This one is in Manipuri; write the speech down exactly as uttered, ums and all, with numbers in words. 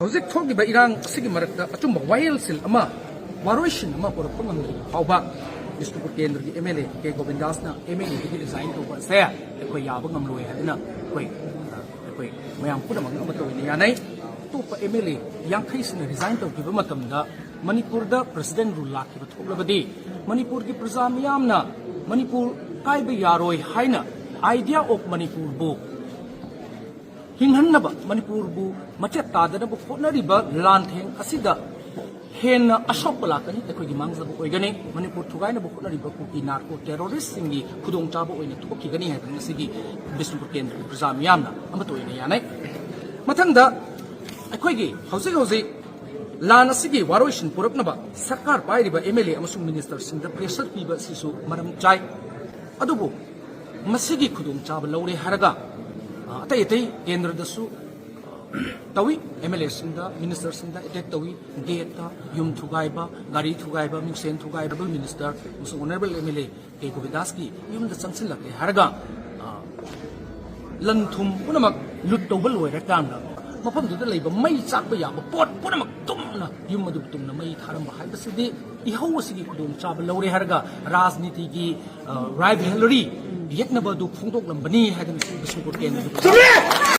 ꯍꯧꯖꯤꯛ ꯊꯣꯛꯂꯤꯕ ꯏꯔꯥꯡ ꯑꯁꯤꯒꯤ ꯃꯔꯛꯇ ꯑꯆꯨꯝꯕ ꯋꯥꯌꯦꯜꯁꯤꯜ ꯑꯃ, ꯋꯥꯔꯣꯏꯁꯤꯟ ꯑꯃ ꯄꯨꯔꯛꯄ ꯉꯝꯗ꯭ꯔꯤꯕ ꯐꯥꯎꯕ ꯕꯤꯁꯅꯨꯄꯨꯔ ꯀꯦꯟꯗ꯭ꯔꯒꯤ ꯑꯦꯝ ꯑꯦꯜ ꯑꯦ ꯀꯦ ꯒꯣꯕꯤꯟꯗꯥꯁꯅ ꯑꯦꯝ ꯑꯦꯜ ꯑꯦꯗꯒꯤ ꯔꯤꯖꯥꯏꯟ ꯇꯧꯕ ꯑꯁꯦ ꯑꯩꯈꯣꯏ ꯌꯥꯕ ꯉꯝꯂꯣꯏ ꯍꯥꯏꯗꯅ ꯑꯩꯈꯣꯏ, ꯑꯩꯈꯣꯏ ꯃꯌꯥꯝ ꯄꯨꯝꯅꯃꯛꯅ ꯑꯃꯠꯇ ꯑꯣꯏꯅ ꯌꯥꯅꯩ꯫ ꯑꯇꯣꯞꯄ ꯑꯦꯝ ꯑꯦꯜ ꯑꯦ ꯌꯥꯡꯈꯩꯁꯤꯡꯅ ꯔꯤꯖꯥꯏꯟ ꯇꯧꯈꯤꯕ ꯃꯇꯝꯗ ꯃꯅꯤꯄꯨꯔꯗ ꯄ꯭ꯔꯁꯤꯗꯦꯟ ꯔꯨꯜ ꯂꯥꯛꯈꯤꯕ ꯊꯣꯛꯂꯕꯗꯤ ꯃꯅꯤꯄꯨꯔꯒꯤ ꯄ꯭ꯔꯖꯥ ꯃꯤꯌꯥꯝꯅ ꯃꯅꯤꯄꯨꯔ ꯀꯥꯏꯕ ꯌꯥꯔꯣꯏ ꯍꯥꯏꯅ idea of ꯃꯅꯤꯄꯨꯔꯕꯨ ꯍꯤꯡꯍꯟꯅꯕ, ꯃꯅꯤꯄꯨꯔꯕꯨ ꯃꯆꯦꯠ ꯇꯥꯗꯅꯕ ꯍꯣꯠꯅꯔꯤꯕ ꯂꯥꯟꯊꯦꯡ ꯑꯁꯤꯗ ꯍꯦꯟꯅ ꯑꯁꯣꯛꯄ ꯂꯥꯛꯀꯅꯤ, ꯑꯩꯈꯣꯏꯒꯤ ꯃꯥꯡꯖꯕ ꯑꯣꯏꯒꯅꯤ꯫ ꯃꯅꯤꯄꯨꯔ ꯊꯨꯒꯥꯏꯅꯕ ꯍꯣꯠꯅꯔꯤꯕ ꯀꯨꯀꯤ ꯅꯥꯔꯀꯣ ꯇꯦꯔꯣꯔꯤꯁꯁꯤꯡꯒꯤ ꯈꯨꯗꯣꯡꯆꯥꯕ ꯑꯣꯏꯅ ꯊꯣꯛꯈꯤꯒꯅꯤ ꯍꯥꯏꯕ ꯉꯁꯤꯒꯤ ꯕꯤꯁꯅꯨꯄꯨꯔ ꯀꯦꯟꯗ꯭ꯔꯒꯤ ꯄ꯭ꯔꯖꯥ ꯃꯤꯌꯥꯝꯅ ꯑꯃꯠꯇ ꯑꯣꯏꯅ ꯌꯥꯅꯩ꯫ ꯃꯊꯪꯗ ꯑꯩꯈꯣꯏꯒꯤ ꯍꯧꯖꯤꯛ ꯍꯧꯖꯤꯛ ꯂꯥꯟ ꯑꯁꯤꯒꯤ ꯋꯥꯔꯣꯏꯁꯤꯟ ꯄꯨꯔꯛꯅꯕ ꯁꯔꯀꯥꯔ ꯄꯥꯏꯔꯤꯕ ꯑꯦꯝ ꯑꯦꯜ ꯑꯦ ꯑꯃꯁꯨꯡ ꯃꯤꯅꯤꯁꯇꯔꯁꯤꯡꯗ ꯄ꯭ꯔꯦꯁꯔ ꯄꯤꯕ ꯑꯁꯤꯁꯨ ꯃꯔꯝ ꯆꯥꯏ꯫ ꯑꯗꯨꯕꯨ ꯃꯁꯤꯒꯤ ꯈꯨꯗꯣꯡꯆꯥꯕ ꯂꯧꯔꯦ ꯍꯥꯏꯔꯒ, ꯑ, ꯑꯇꯩ ꯑꯇꯩ ꯀꯦꯟꯗ꯭ꯔꯗꯁꯨ, ꯑ, ꯇꯧꯏ꯫ ꯑꯦꯝ ꯑꯦꯜ ꯑꯦꯁꯤꯡꯗ, ꯃꯤꯅꯤꯁꯇꯔꯁꯤꯡꯗ ꯑꯦꯇꯦꯛ ꯇꯧꯏ꯫ ꯒꯦꯠꯇ ꯌꯨꯝ ꯊꯨꯒꯥꯏꯕ, ꯒꯥꯔꯤ ꯊꯨꯒꯥꯏꯕ, ꯃꯤꯡꯁꯦꯟ ꯊꯨꯒꯥꯏꯕ, ꯃꯤꯅꯤꯁꯇꯔ ꯑꯃꯁꯨꯡ honourable M L A K ꯒꯣꯕꯤꯟꯗꯥꯁꯀꯤ ꯌꯨꯝꯗ ꯆꯪꯁꯤꯜꯂꯛꯂꯦ ꯍꯥꯏꯔꯒ, ꯑ, ꯂꯟ ꯊꯨꯝ ꯄꯨꯝꯅꯃꯛ ꯂꯨꯠ ꯇꯧꯕ ꯂꯣꯏꯔꯀꯥꯟꯗ ꯃꯐꯝꯗꯨꯗ ꯂꯩꯕ ꯃꯩ ꯆꯥꯛꯄ ꯌꯥꯕ ꯄꯣꯠ ꯄꯨꯝꯅꯃꯛ ꯇꯨꯝꯅ ꯌꯨꯝ ꯑꯗꯨ ꯇꯨꯝꯅ ꯃꯩ ꯊꯥꯔꯝꯕ ꯍꯥꯏꯕꯁꯤꯗꯤ ꯏꯍꯧ ꯑꯁꯤꯒꯤ ꯈꯨꯗꯣꯡꯆꯥꯕ ꯂꯧꯔꯦ ꯍꯥꯏꯔꯒ ꯔꯥꯖꯅꯤꯇꯤꯒꯤ, ꯑ, rivalry ꯌꯦꯛꯅꯕ ꯑꯗꯨ ꯐꯣꯡꯗꯣꯛꯂꯝꯕꯅꯤ ꯍꯥꯏꯗꯅ ꯕꯤꯁꯅꯨꯄꯨꯔ ꯀꯦꯟꯗ꯭ꯔꯗ